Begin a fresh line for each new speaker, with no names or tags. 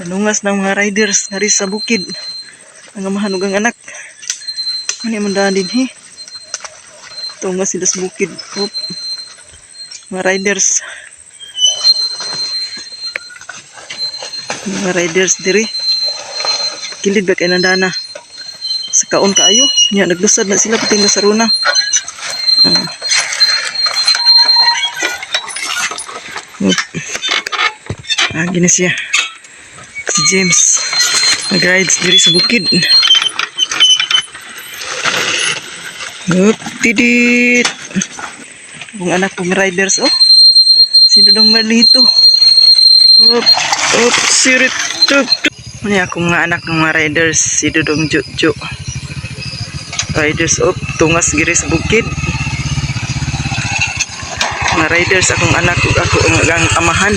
Nanungas ng mga riders ngari sa bukid. Ang amahan ug ang anak. Ano yung daan dinhi? Tungas sila sa bukid. Oop. Mga riders. Mga riders diri. Kilid ba kay nandana? Sa kaon kaayo. Nya naglusad na sila pati sa runa. Ah. Oop. Ah, gini siya. Si James. Nag-rides diri sa bukid. Oop, tidit. Akong anak kong riders, oh. Sino dong malito? Oop, oop, sirit, tup, tup. Ano yung akong mga anak ng mga riders, si Dudong Jojo. Riders, oop, tungas giri sa bukid. Mga riders, akong anak ug ako ang amahan.